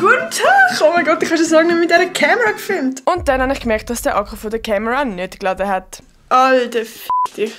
Guten Tag! Oh mein Gott, ich habe schon so lange nicht mit dieser Kamera gefilmt. Und dann habe ich gemerkt, dass der Akku von der Kamera nicht geladen hat. Alter, f*** dich.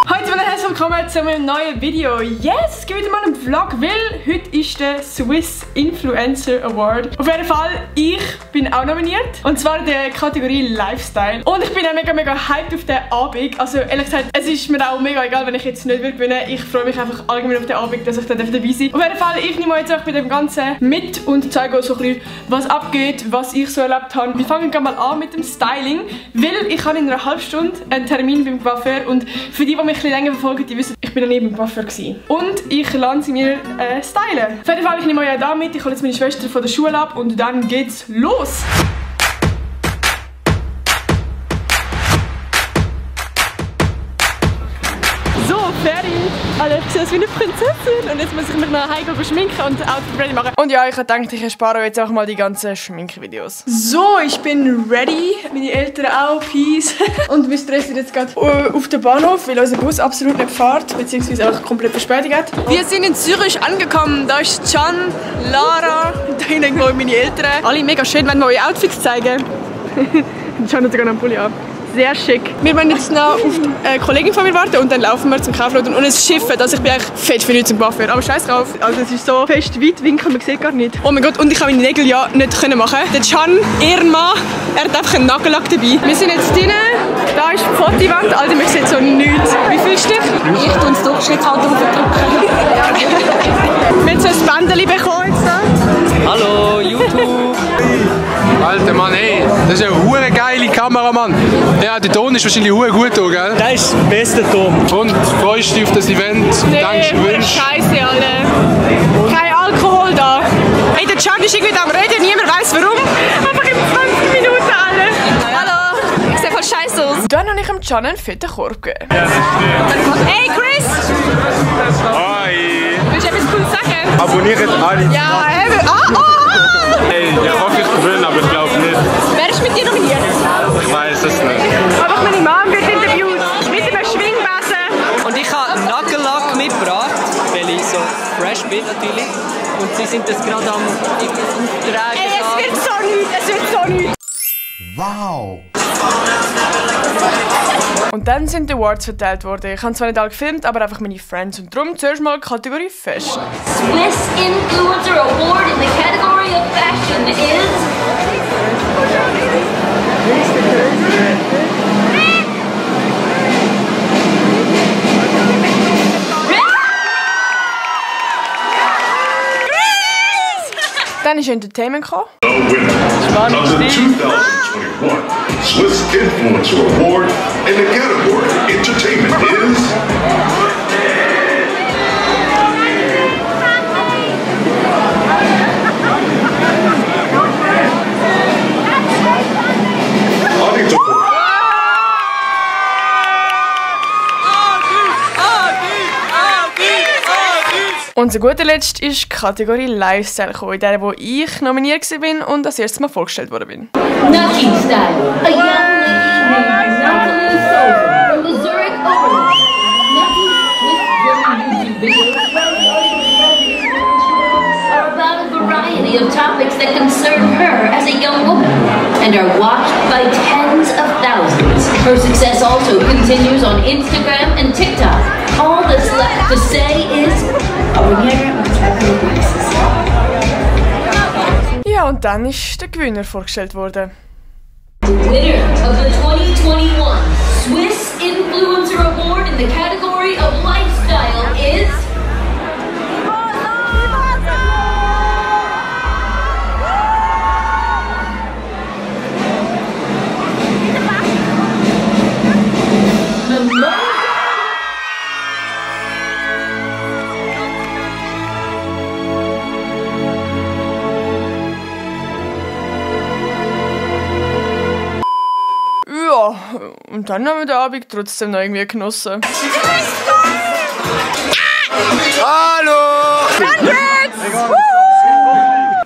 Heute und herzlich willkommen zu einem neuen Video. Yes, es gibt wieder mal einen Vlog, weil heute ist der Swiss Influencer Award. Auf jeden Fall, ich bin auch nominiert. Und zwar in der Kategorie Lifestyle. Und ich bin auch mega hyped auf den Abend. Also ehrlich gesagt, es ist mir auch mega egal, wenn ich jetzt nicht gewinnen will. Ich freue mich einfach allgemein auf den Abend, dass ich da dabei sein darf. Auf jeden Fall, ich nehme euch jetzt bei dem Ganzen mit und zeige euch so ein bisschen, was abgeht, was ich so erlebt habe. Wir fangen gleich mal an mit dem Styling, weil ich habe in einer halben Stunde einen Termin beim Coiffeur und für die mich ein bisschen länger verfolgen, die wissen, ich bin dann eben beim Coiffeur gewesen. Und ich lasse sie mir stylen. Auf jeden Fall, ich nehme euch da mit, ich hole jetzt meine Schwester von der Schule ab und dann geht's los! So, fertig! Alter, ich sehe aus wie eine Prinzessin und jetzt muss ich mich noch heimgehen schminken und Outfit ready machen. Und ja, ich habe gedacht, ich erspare jetzt auch mal die ganzen Schminkvideos. So, ich bin ready. Meine Eltern auch, peace. Und wir stressen jetzt gerade auf den Bahnhof, weil unser Bus absolut nicht fährt, beziehungsweise auch komplett Verspätung hat. Wir sind in Zürich angekommen. Da ist Can, Lara, da hinten meine Eltern. Alle mega schön, wenn wir eure Outfits zeigen. Can hat sogar noch einen Pulli an. Sehr schick. Wir wollen jetzt noch auf eine Kollegin von mir warten und dann laufen wir zum Kaufladen und es schiffen. Also ich bin eigentlich fett für nichts zum Coiffeur. Aber scheiß drauf. Also es ist so fest weitwinkel, man sieht gar nicht. Oh mein Gott, und ich kann meine Nägel ja nicht machen. Der Can, Ehrenmann, er hat einfach einen Nagellack dabei. Wir sind jetzt drinnen. Da ist die Fotowand. Alter, man sieht so nichts. Wie fühlst du dich? Ich tue das Durchschnittsalter aufdrücken. Wir haben so ein Bändchen bekommen jetzt da. Hallo, YouTube! Alter Mann, ey, das ist ein hure geile Kameramann. Ja, der Ton ist wahrscheinlich hure gut hier, gell? Das ist der beste Ton. Und freust du dich auf das Event? Nee, Denkst du, wünschst? Scheiße, Alter. Kein Alkohol da. Hey, der Can ist irgendwie am Reden, niemand weiß warum. Einfach in 20 Minuten, Alter. Hallo, ich sehe voll scheiße aus. Und dann habe ich dem Can einen fetten Korb gegeben. Hey, Chris! Hi! Willst du etwas Cooles sagen? Abonniert alle. Ja, hey, Hey, ich hoffe, ich gewinne, aber ich glaube nicht. Wer ist mit dir nominiert? Ich weiß es nicht. Einfach meine Mom wird interviewt. Mit einem Schwingbesen. Und ich habe Nagellack mitgebracht, weil ich so fresh bin natürlich. Und sie sind das gerade am Auftragen. Ey, es wird so nichts, es wird so nichts. Wow! Und dann sind die Awards verteilt worden. Ich habe zwar nicht alle gefilmt, aber einfach meine Friends. Und darum zuerst mal Kategorie Fashion. Swiss Influencer Award in the category of fashion is... Dann ist Entertainment gekommen. The winner of the 2021 Swiss Influencer Award in the category Entertainment is... Und zu guter Letzt ist die Kategorie Lifestyle gekommen, in der wo ich nominiert war und das erste Mal vorgestellt worden bin. Nucky Style. A young lady named Natalie Sosa from the Zurich Overlook. Nucky's Swiss German YouTube videos are about a variety of topics that concern her as a young woman and are watched by tens of thousands. Her success also continues on Instagram and TikTok. All that's left to say is... Ja, und dann ist der Gewinner vorgestellt worden. The winner of the 2021 Swiss Influencer Award in the category of Lifestyle is... Ja, und dann haben wir den Abend trotzdem noch irgendwie genossen. Hallo!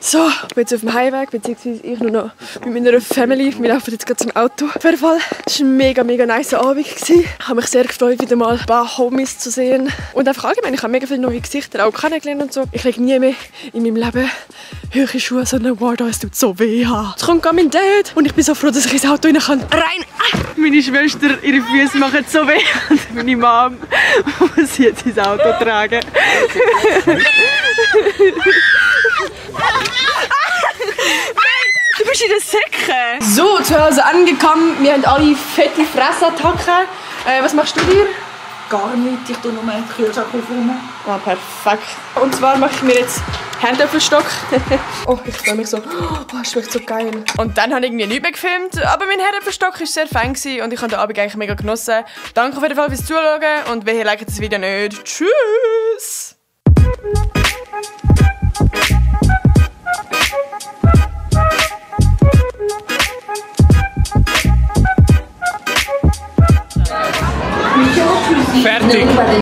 So, ich bin jetzt auf dem Heimweg, beziehungsweise ich nur noch mit meiner Family. Wir laufen jetzt gerade zum Auto. Auf jeden Fall, es war ein mega nice Abend. Ich habe mich sehr gefreut, wieder mal ein paar Homies zu sehen. Und einfach allgemein, ich habe mega viele neue Gesichter auch kennengelernt und so. Ich lege nie mehr in meinem Leben höhere Schuhe, so ein Award, es tut so weh. Jetzt kommt mein Dad und ich bin so froh, dass ich ins Auto rein kann. Rein! Meine Schwester, ihre Füße machen so weh. Und meine Mom muss sie jetzt ins Auto tragen. Du bist in der Säcke. So, zu Hause angekommen. Wir haben alle fette Fressattacken. Was machst du dir? Gar nichts, ich tue nur einen Kühlschrank aufräumen. Ah, perfekt. Und zwar mache ich mir jetzt Herdöpfelstock. Oh, ich freue mich so. Oh, es schmeckt so geil. Und dann habe ich irgendwie nichts mehr gefilmt. Aber mein Herdöpfelstock war sehr fein und ich habe den Abend eigentlich mega genossen. Danke auf jeden Fall fürs Zuschauen und wehe, liked das Video nicht. Tschüss! Fertig.